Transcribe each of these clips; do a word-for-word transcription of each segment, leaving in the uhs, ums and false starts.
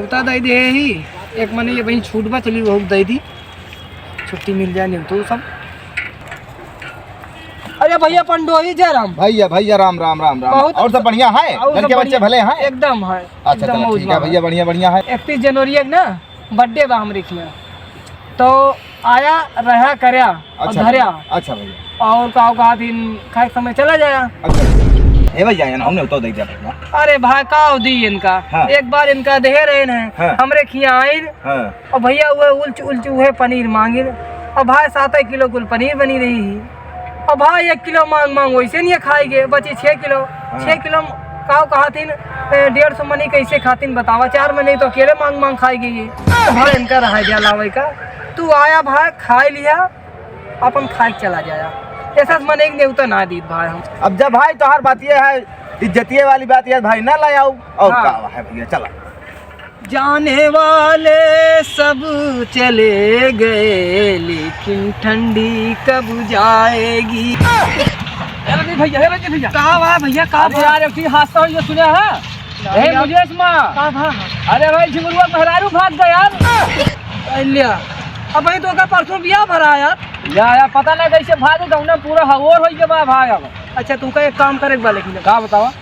उता दे दे ही, एक मने ये वहीं छूट बा, चली वहू दे दी, छुट्टी मिल जाए नहीं तो सब। अरे भैया पंडोही जय राम। भैया, भैया राम, राम, राम, राम। बहुत और सब अच्छा। बढ़िया है? और घर सब के बच्चे बढ़िया। भले हैं? एकदम है। अच्छा, एकदम चलो मौज ठीक है में भैया, है। बढ़िया, बढ़िया है। इकतीस जनवरी है ना, birthday बा हमरे खिया। तो आया, रहा, करया और अच्छा धरया। भैया, अच्छा भैया। और का, का दिन खाए के समय चला जाया। अच्छा। हे भैया, ये ना हमने तो दे दिया भैया। अरे भाई, का दी इनका? हाँ। एक बार इनका दे रहे हैं, हाँ। हमरे खिया आइन। हाँ। और भैया वो उलच उलच उहे पनीर मांगिन। और भाई सात किलो कुल पनीर बनी रही ही। और भाई एक किलो मांग मांग वैसे नहीं खाएगे, बची छः किलो। हाँ। छः किलो काव कहातिन, ए, डेढ़ सौ मनी कैसे खातिन बतावा? चार मनी तो अकेले मांग मांग खाई गई। तो भाई इनका रहा दिया लावे का, तू आया भाई खाए लिया, अपन खाए के चला जाया। ऐसा से मने एक नेवता ना दीत भाई हम। अब जब भाई तोहार बात ये है, इज्जतिये वाली बात ये भाई ना लायाऊ, और हाँ। का है भैया, चला। जाने वाले सब चले गए, लेकिन ठंडी कब जाएगी? हे रंजीत भैया, हे रंजीत भैया। का बा भैया, का अरे बा? यार, एक ठे हादसा हो गया, सुना है? नहीं हे यार। मुकेश माँ। का बा? अरे भाई, झिंगुरुआ मेहरारू भाग गया यार। अलिया, अब भाई तो का परसों बियाह भरा यार। या, या, पता ना कैसे भाग गया, उन्हें पूरा हवोर हो गया बा भाग अब। अच्छा, तू का एक काम करे के बा लेकिन। का बतावा?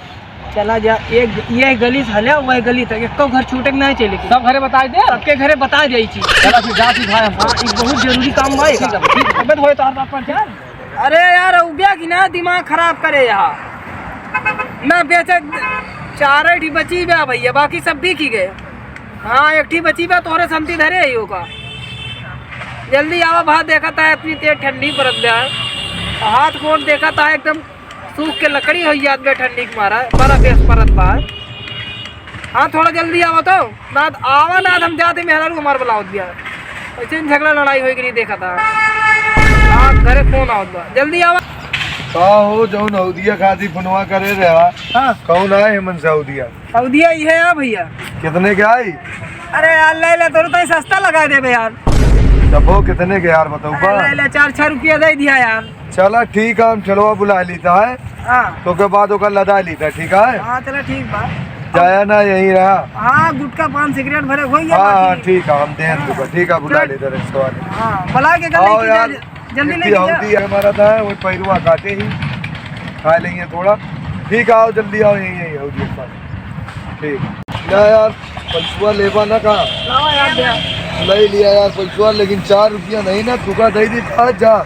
चला जा, एक, ये गली से हले, वह गली तक, एको घर छूटे के नहीं चाहिए लेकिन। सब घरे बताई दे? सबके घरे बताई दे ई चीज। चला फिर जा तू भाई हम। हाँ, ई बहुत जरूरी काम बा, ठीक है, ठीक है। तबियत होए तो आप, आप पर जा। अरे यार, उबिया की ना दिमाग खराब करे यार। ना बेचे, चार ठी बची बा भैया, बाकी सब बिकी गए। हाँ, एक ठी बची बा, तोहरे संती धरे ही होगा। जल्दी आवा, भाई देखत है, इतनी तेज ठंडी पड़त बा। हाथ गोड़ देखत है, एकदम सूख के लकड़ी हो जात बे ठंडी के मारा, बड़ा बेस परत बा। हाँ, थोड़ा जल्दी आवा तो, नाद आवा, नाद हम जाते मेहरारू हमार बुलावत बिया। ऐसे ही झगड़ा लड़ाई होई के नहीं देखा था। हाँ, घरे फोन आवत बा, जल्दी आवा। का हो, जौन हौदिया खाती फोनवा करे रहा, हाँ। कौन आए हेमन से हौदिया? हौदिया इहे है भैया। कितने के आई? अरे यार, ले ले, तोरे तो सस्ता लगा देबे यार। तबो कितने के यार, बताऊ बा? ले ले, चार छह रुपया दे दिया यार। चला ठीक है, हम ठेलवा बुला लेता है। हाँ। तो के बाद ओकर लदा लेता, ठीक है? हाँ, चला ठीक बा। जाया ना, यहीं रहा। हाँ, गुटखा पान सिगरेट भरे होई है हाँ, बाकी। हाँ, ठीक है, हम दें हाँ। तुका, ठीक है, बुला चल। लेता रिक्शा वाले। हाँ, बुला के कर आओ लेके यार, जा, जल्दी एक लेके जा। हौदी है हमारा था, वो पैरुआ काटे ही, खा लेंगे थोड़ा। ठीक है, आओ जल्दी आओ, यहीं, यहीं हौदी के पास। ठीक। ना यार, पंचुआ लेबा ना का? लावा यार, दे। ले लिया यार पंचुआ, लेकिन चार रुपया नहीं ना, तुका दे दी था, जा।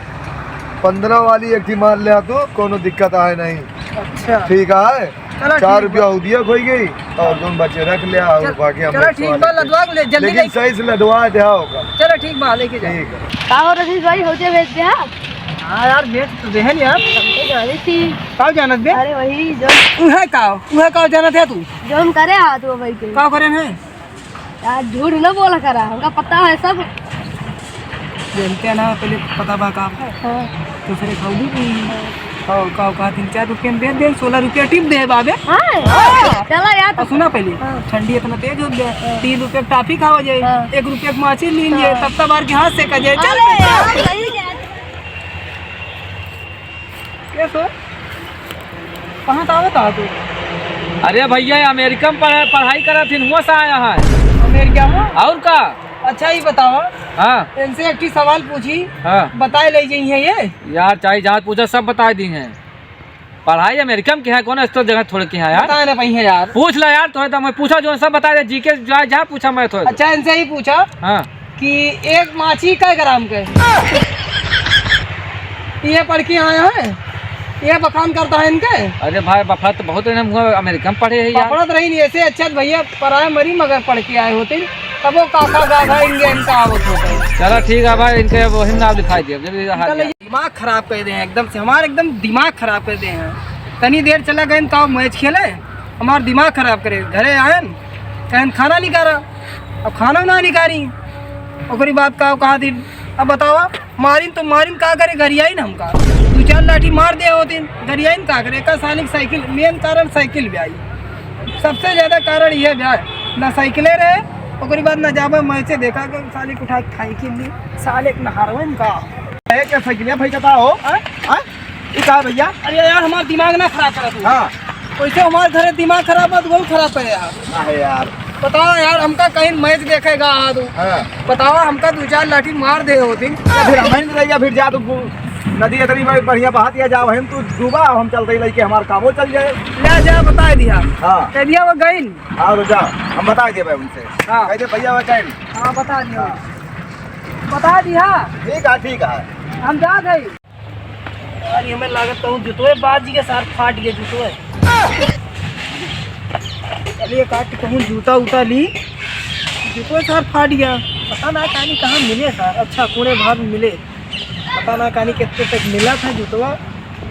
पन्द्रह वाली एक ठी मार ले तू, कोनो दिक्कत आए नहीं। अच्छा। ठीक है, चलो, चार ठीक रुपया बा। हौदिया खोई गई, और जौन बचे रख ले, और चल-, बाकी हम चलो, रिक्शा ठीक वाले बा, पे। लदवा के ले, जल्दी लेकिन लेके। सही से लदवा दे, हाँ, होगा। चलो, ठीक बा, लेके जाओ। ठीक है। का हो रजनीश भाई, हौदे बेच दे, हाँ? हाँ यार, बेच तो दे है यार। हम तो जाने थी। का जानत बे? अरे वही जो उहे का, उहे का जानत है तू? जो हम करे हाथ वो भाई के। का करे हैं? यार, झूठ न बोला करा, हमका पता है सब। जानते हैं ना, पहले पता बा का? हाँ। दूसरे खाऊ भी नहीं। हाँ। और का, का तीन चार रुपया में दे दे, सोलह रुपया टिप दे बाबे। हाँ। हाँ। चला यार। और सुना पहले, हाँ। ठंडी इतना तेज हो गया, हाँ। तीन रुपया टाफी खावा जाए, हाँ। एक रुपया के माचिस लीन जाए, हाँ। तब तब बार के हाथ सेका जाए। चल अरे बेटा। यार, सही है। कैसे? कहाँ से आवत हा तू? अरे भैया, अमेरिका में पढ़ा-, पढ़ाई करत हिन, हुआं से आया है। अमेरिका में? और का? अच्छा, ये बतावा। हाँ। इनसे एक ठे सवाल पूछी, हाँ। बताए ले जाई है ये। यार, चाहे जहाँ पूछा, सब बताए दी हैं। पढ़ाई अमेरिका में किया है, कौन एक्स्ट्रा जगह थोड़े किया है यार? बताए ना पाई है यार। पूछ ला यार, तोहे तो मैं पूछा जो सब बताए दे, जीके जहाँ, जहाँ पूछा मैं थोड़े। अच्छा, इनसे ही पूछा। हाँ। कि एक माछी कै ग्राम के? ये पढ़ के आया है, ये बखान करता है इनके। अरे भाई, बफड़ा तो बहुत है, हम अमेरिका में पढ़े हैं यार। बफड़ा तो रही नहीं, ऐसे अच्छा तो भैया पराए मरी मगर पढ़ के आए होते, तब वो काका गाधा इनके इनका आवत होता है। चला ठीक है भाई, इनके वही नाम लिखाई दिया, जल्दी हाथ चल, दिया। दिमाग खराब कर दे हैं एकदम से, हमार एकदम दिमाग खराब कर दे हैं। तनी देर चला गए का मैच खेले, हमार दिमाग खराब करे। घरे आयन, कहन खाना निकारा, अब खाना ना निकारी। ओकरी बाद का कहा दिन, अब बतावा, मारिन तो मारिन का करे, गरियाइन हमका दू चार लाठी मार दे होतिन, गरियाइन का करे। का साले के साइकिल, मेन कारण साइकिल भी आई, सबसे ज्यादा कारण यह भी है। ना साइकिले रहे, ओकरी बाद ना जाबे मैचे देखा के साले के उठा के खाई के ली, साले के नहारवन का। ए, क्या साइकिलिया भाई कहता हो? हाँ? हाँ? ई का भैया? अरे यार, हमार दिमाग ना खराब करा तू। हाँ। वैसे हमार घरे दिमाग खराब बा, तू बहुत खराब है यार। अरे यार, बताओ यार, हमका कहीं मैच देखेगा आ तू। हाँ। बताओ, हमका दो चार लाठी मार दे होती। या फिर हम नहीं रहिया, फिर जा तू गु-, नदी इतनी बड़ी बढ़िया बहात या जाओ, हम तू डूबा, हम चलते ही लेके हमार कामो चल जाए। ले जा, बता दिया। हाँ। कह दिया वो गइन। हाँ, तो जा, हम बता दिए भाई उनसे। हाँ। कह दे भैया वो गइन। हाँ, बता दिया। हाँ। बता दिया। ठीक है, ठीक है। हम जा गए। यार, ये मैं लागत कहूँ जूतवे बाज के सार फाट गया जूतवे। चलिए, काट कहूँ जूता उता ली, जूतवे सार फाट गया। पता ना कहानी कहाँ मिले सार, अच्छा, कौने भाव में मिले, पता ना कहानी कितने तक मिला था जूतवा,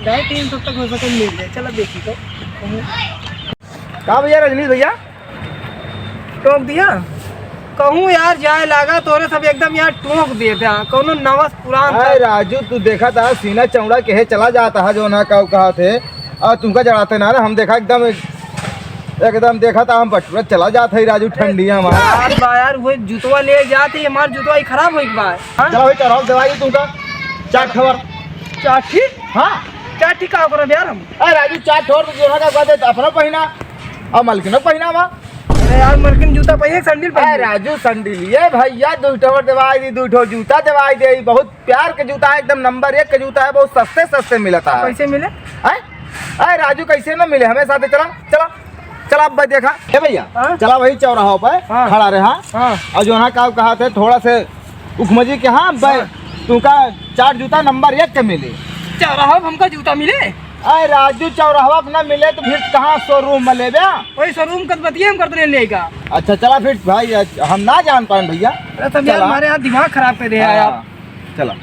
ढाई तीन सौ तक हो सके मिल जाए। चलो देखी तो कहूँ। का भैया रजनीश भैया? टोक दिया? कहूँ यार जाए लागा तोरे सब एकदम यार टोक दिए थे, कौनो नवस पुरान अरे था। राजू, तू देखा था सीना चौड़ा के है चला जाता है जो ना का कहा थे, और तुमका जड़ाते ना रे, हम देखा एकदम, एकदम देखा था हम बटुरा चला जाता है राजू ठंडिया में। यार बा यार, वो जूतवा ले जाते, हमार जूतवा ही खराब हो एक बार। हाँ? चला भाई, चढ़ाओ दवाई तुमका चार खबर। चार ठीक? हाँ। चार ठीक का करो यार हम? अरे राजू, चार ठोर तो जो ना का दे, अपना पहिना और मलकिनो पहिना बा। अरे यार, मलकिन जूता पहिए, सैंडल अरे पहिए। राजू, सैंडल ये भैया, दो ठो देवाई दी, दो ठो जूता देवाई दे, बहुत प्यार के जूता है, एकदम नंबर एक के जूता है, बहुत सस्ते सस्ते मिलता है। कैसे मिले? हैं? अरे राजू, कैसे ना मिले, हमें साथे चला, चला, चला अब भाई देखा। ए भैया, हाँ? चला वही चौराहा पे हाँ। खड़ा रहा। हाँ। और जो ना का कहा थे, थोड़ा से उखमजी के, हाँ भाई, हाँ। तुमका चार जूता नंबर एक के मिले। चौराहा पे हमका जूता मिले? अरे राजू, चौराहवा पे ना मिले तो फिर कहाँ शोरूम में लेबे? वही शोरूम का बतिया हम करते लेगा। अच्छा चला फिर भाई, हम ना जान पाए भैया। अरे तब यार चला। हमारे यहाँ दिमाग खराब कर रहे हैं हाँ, आप। चला।